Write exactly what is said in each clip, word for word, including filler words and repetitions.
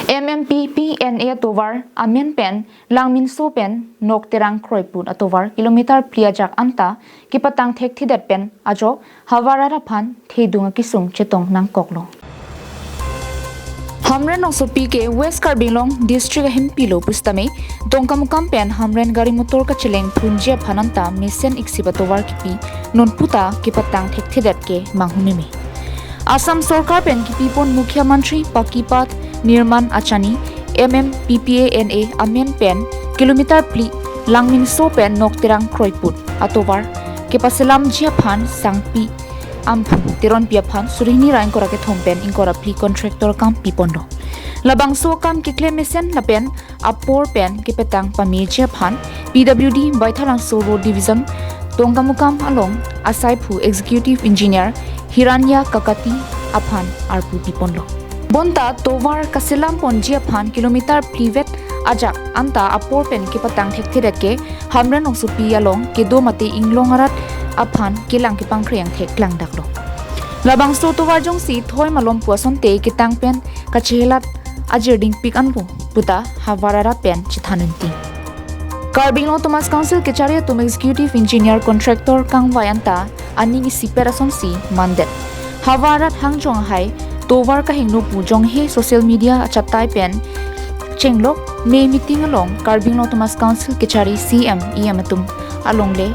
M M P P N A atovar amen pen Langminso pen Nokterang Kroiput atovar kilometer phli ajak anta kepatang thekthedet pen ajok havar arat aphan thedung akesung chetong nangkoklo. Hamren Rongsopi ke West Karbi Anglong District ahempilo pusitame Dongkamukam pen Hamren gari motor kacheleng phunji aphan anta mesen iksip atovar kipi nonputa kepatang thekthedet ke manghumeme. Assam Sorkar pen kipipon Mukhyamantri Pakki Path Nirman Achani M M P P A N A amen pen kilometer phli Langminso pen Nokterang Kroiput atovar kepaselamji aphan Sangpi Amphu Teronpi aphan suri hini ra ingkoi ra kethom pen ingkoi ra phli contractor kam piponlo. Labangso akam keklem mesen lapen apor pen kepatang pameji aphan P W D Baithalangso Road Division Dongkamukam along asaiphu Executive Engineer Hiranya Kakati aphan arpu piponlo. Bonta tovar kaselam ponji aphan kilometer phlivet ajak anta apor pen kepatang thekthedet ke Hamren Rongsopi along kedo mate inglong arat aphan kelang kepangkre angthek klangdaklo. Labangso tovar jongsi thoi malom pu asonte ketang pen kachehelat ajirdingpik anlo puta havar arat pen chethan ningti. Karbi Anglong Autonomous Council kechari atum Executive Engineer Contractor kangvai anta aning isipet asonsi mandet. Havar arat hangjong ahai tovar kahingno pu jonghe social media achatai pen chenglok me meeting along Karbi Anglong Autonomous Council kechari C M, E M atum alongle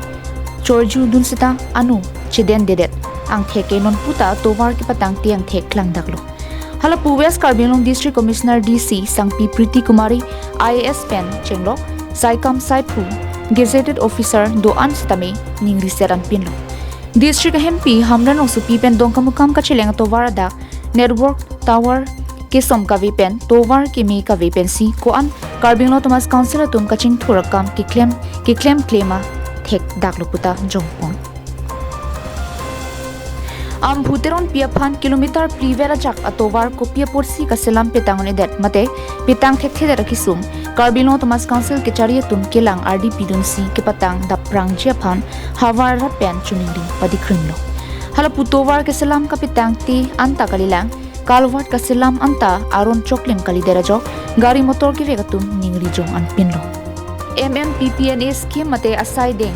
chorju dun seta anu chedendedet angthek ke nonputa tovar kepatangte angthek klangdaklo. Halapu West Karbi Anglong District Commissioner D C Sangpi Priti Kumari I A S pen chenglok saikam saiphu gazetted officer do-an sitame ningri set anpinlo. District ahempi Hamren Rongsopi pen Dongkamukam kacheleng atovar adak network tower kesom kave pen tovar keme kave pensi ko-an Karbi Anglong Autonomous Council atum kachingthur akam keklem keklem klema thekdaklo puta jongpon. Amphu Teronpi aphan kilometer phlivet ajak atovar kopi apotsi kaselam petang un-edet mate petang thekthedet akesung Karbi Anglong Autonomous Council kechari atum kelang ardi pidunsi kepatang dapprangji aphan havar arat pen choningri padikrimlo. Halapu tovar keselam kapetangte anta kalilang, kalvat kaselam anta aron choklim kalidet ajok gari motor kevek atum ningri jong anpinlo. M M P P N A scheme mate asai deng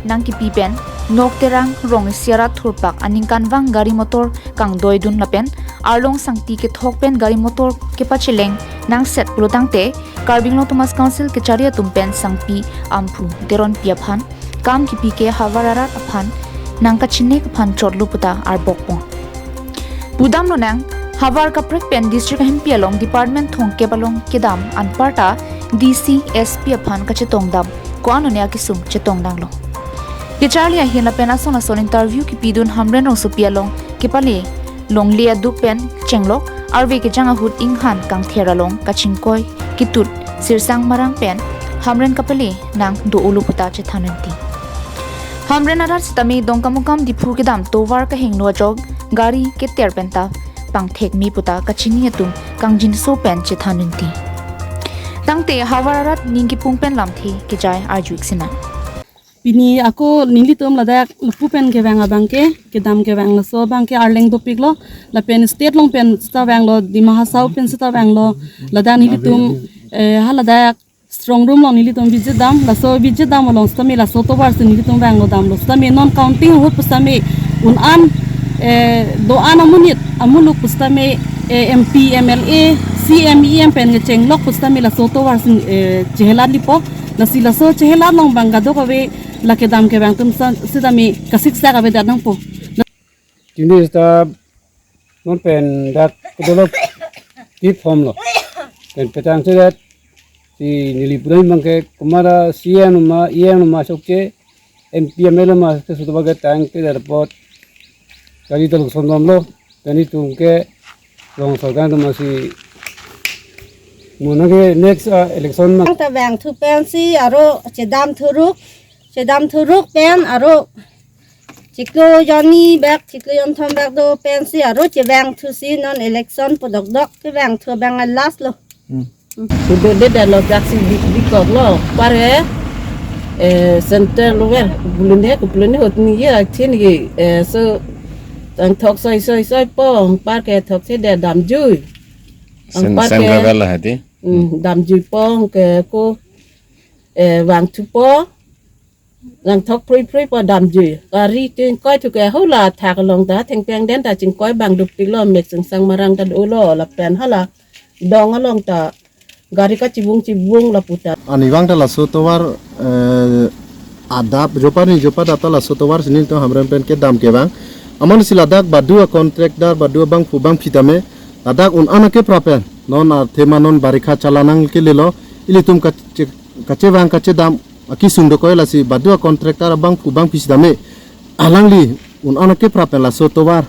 nangkipi pen Nokterang rong isi arat thurpak aningkanvang gari motor kangdoidun lapen arlong sangti kethok pen gari motor kepacheleng nangset pulotangte Karbi Anglong Autonomous Council kechari atum pen Sangpi Amphu Teronpi aphan kam kipi ke havar arat aphan nangkachinek aphan chotlo puta arbokpon. Pudamlonang, havar kaprek pen district ahempi along department thomkep along kedam anparta D C, S P aphan kachetongdam ko-an un-e akesung chetongdanglo. Kecharli ahin lapen ason ason interview kipidun Hamren Rongsopi along kepale longle aduk pen chenglok arve kejang ahut inghan kangther along kachingkoi ketut sirsang marang pen Hamren kapale nang do-olo puta chethan ningti. Hamren arat sitame Dongkamukam Diphu kedam tovar kahingno ajok gari keter penta pangthek me puta kachini atum kangjinso pen chethan ningti. Tangte havar arat ning kipung pen lamthe kejai arju-ik sinang. Pini ako nelitum ladak lapu pen kevang abang ke, kedam kevang laso abang ke arleng dopiklo, lapen state along pen seta vanglo, Dima Hasao pen seta vanglo, ladak nelitum, eh, ha ladak strong room along nelitum visit dam, laso visit dam along sitame laso tovar si nelitum vanglo damlo, sitame non counting ahut pusitame un-an, eh, do-an amonit, amuluk pusitame, eh, M P, M L A, C M, E M pen kechenglok pusitame laso tovar si, eh, chehelat lipo. Lasi laso chehelat along abang kadokave la kedam kevang atum sa sitame kasiksak avedet nangpo. Chini seta non pen dak kedolok tip hom lo. Pen petang sedet si neli pura abang ke kumara C M ma, E M ma chokche, M P M L A ma ke sutu bage tang ke airport. Kali teluk sondom lo. Tani tung ke long sorkar tu masih muna ke next, ah, election ma. Ang ta vangthu pensi aro chedam thuruk, chedam thuruk pen aro chiklo jonni bek, chiklo jonthom bek do pensi aro chevangthusi non election pu dokdok kevangthu abang last lo. Hmm. Sudah dia dah lo taksi di, dikoklo, pare, eh, center lo wer, bulun he, bulun he hot ni ye, achin ye, eh, so, ang thok soi, soi, soi po, par ke thok si dia damjui. Sen, Anpar sen ke, ravel la hadi. Hmm, damjui pong ke ko, eh, vangthupo, vangthok prui prui po damjui. Gari tin koi thu ke hala thak along ta thengpeng den ta chingkoi bang dupik lo, mek sing sang marang ta dolo lapen hala dong along ta gari kachibung chibung lapu ta. Ani vang ta laso tovar, eh, adap jopa ni jopa data laso tovar si nelitum Hamren pen kedam kevang. Amatsi ladak badu a contractor badu abangphu bangphi tame ladak un-an akepra pen non athema non barikha chala nangkelelo, ilitum kache-, kachevang kachedam akesung dokok lasi badu a contractor abangphu bangphi sitame alangli un-an akepra pen laso tovar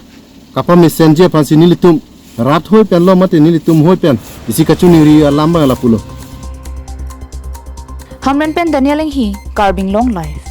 kapamesenji aphansi nelitum rat hoi pen lo mate nelitum hoi pen isi kachiningri alam abang lapulo. Hamren pen Daniel Enghi, Karbi Anglong Live.